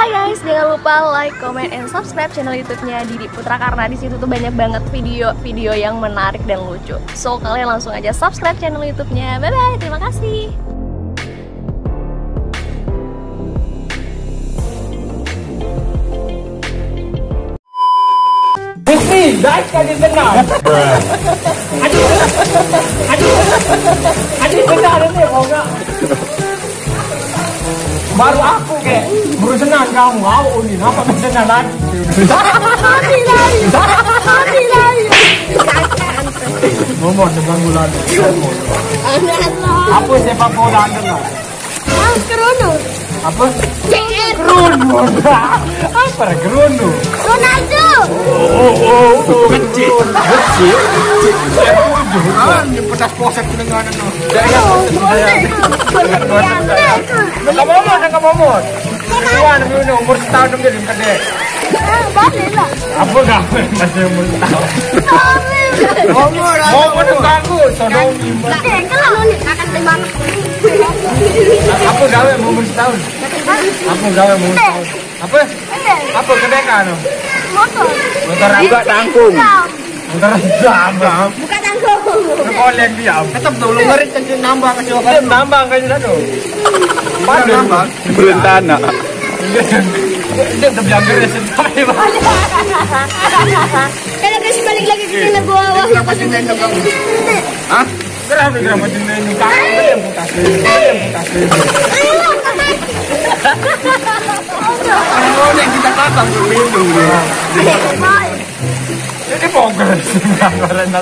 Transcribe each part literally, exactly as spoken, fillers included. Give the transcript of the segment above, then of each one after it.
Hai guys, jangan lupa like, comment, and subscribe channel YouTube-nya Didi Putra karena di situ tuh banyak banget video-video yang menarik dan lucu. So kalian langsung aja subscribe channel YouTube-nya. Bye bye, terima kasih. Bukti, guys, kagak kenal. Aduh, aduh, aduh, benar ini, oh enggak. Baru aku kayak baru senang kamu, mau Uni, apa senang lagi? Mati lagi, mati lagi. Ngomong dengan bulan. Apa sepak bola anda lah? Ah, Krono. Apa? C R. Krono. Apa Krono? Ronaldo. Oh, oh, oh, kecil. Kecil. Ah, ini pedas poset dengan anu. Enggak mau, enggak mau. Tuan, umur setahun dong jadi gede. Ah, balik lah. Apa gawe masih umur setahun? Mau pada ganggu, sodomi. Dengkel lah nih, akan terima. Apa gawe mau umur setahun? Apa gawe mau umur setahun? Apa? Apa gede kan? Motor. Motor apa? Juga tangkung. Motor apa? Bukan tanggung. Kolek dia. Tetap dulu ngeri kan nambah ke siapa? Dia nambah kan satu. Pada nambah. Berencana. Dia tetap jaga ya sih. Kalau guys balik lagi ke sana gua wah ya pasti. Hah? Geram geram macam ini. Kaki yang putas. Yang putas. Oh, yang kita tatang tuh minum dia. Ini fokus. Karena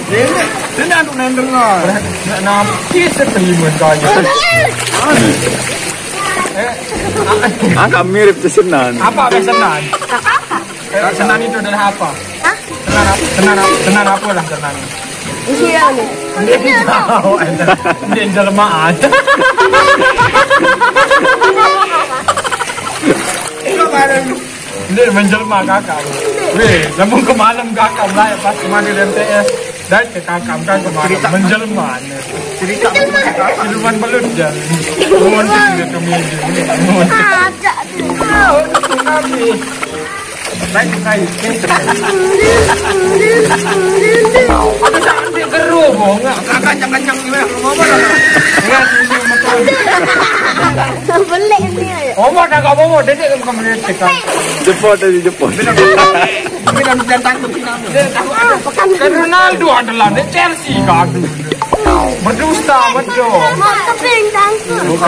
Ini anu nendel lah. Nah, kita terima kau. Eh, Angka mirip tesenan. Apa pesanan? Eh, senan itu adalah apa? Senan apa? Senan apa? Senan apa lah senan? Iya nih. Dia tahu. Dia jelmaan. Dia menjelma kakak. Weh, namun ke malam kakak lah pas kemarin M T S. Dan ke kakak kan kemarin menjelma. Cerita Siluman belut ya. Mohon tidak kami. Mohon. Ada. Tahu itu kami. Baik, baik. Ada sampai geru, bongak. Kakak kencang-kencang gimana? Ngomong apa? Enggak, ini betul. Beli ini ya. Ngomong dah, ngomong, dia dia kembali cek. Jempol tadi jempol. Bilang jangan takut sih kamu. Bukan Kan Ronaldo adalah di Chelsea kan. Berdusta betul. Mau tebing tangkul.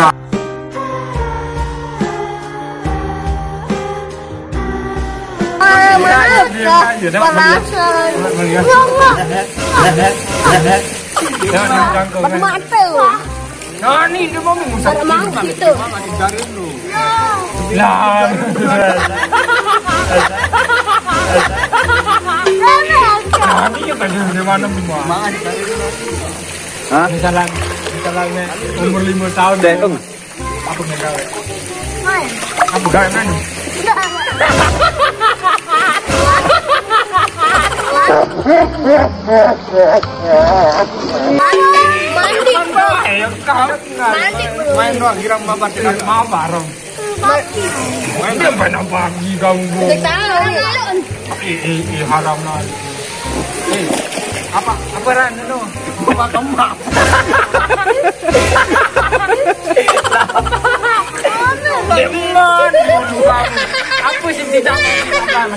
Ah, maaf, Dia aja, dia Perasaan. Melihat. Ngomong. Dia macam cangkul, kan? Mata. Nah, ini dia mau ngusap. Ada mau gitu. Lah. Nah, ini kan di mana semua? Hah? Misalnya, misalnya umur lima tahun. Dek, Ung. Apa nggak gawe? Hai. Apa gawe mana? Mandi, bro. Ayo kau. Mandi, bro. Main doang girang babat. Tidak mau bareng. Mandi. Dia main pagi kamu bu. Udah tahu. Eh, eh, eh, haram lah. Eh, apa, apa ran no? Gua makan mak. Demen dulu kamu. Apa sih tidak makan?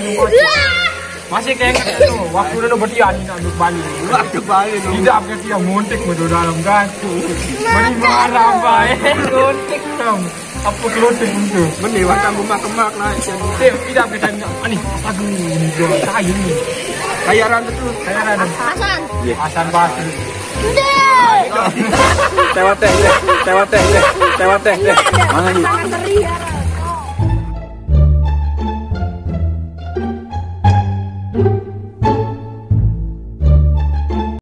Masih kayak ingat tuh, waktu dulu bertian nak duduk Bali. Waktu Bali dulu. Tidak pakai tiang montik betul dalam gantung. Mari marah baik montik dong. Apa kelotik itu? Mending waktu gua makan mak lah. Dia tidak pakai tanya. Ani, aduh, ini gua kayu nih. Kayaran betul. Kayaran. Hasan. Hasan Basri. Udah. Tewat teh, teh, tewat teh, teh, tewat teh, teh. Mana nih? Sangat ngeri ya.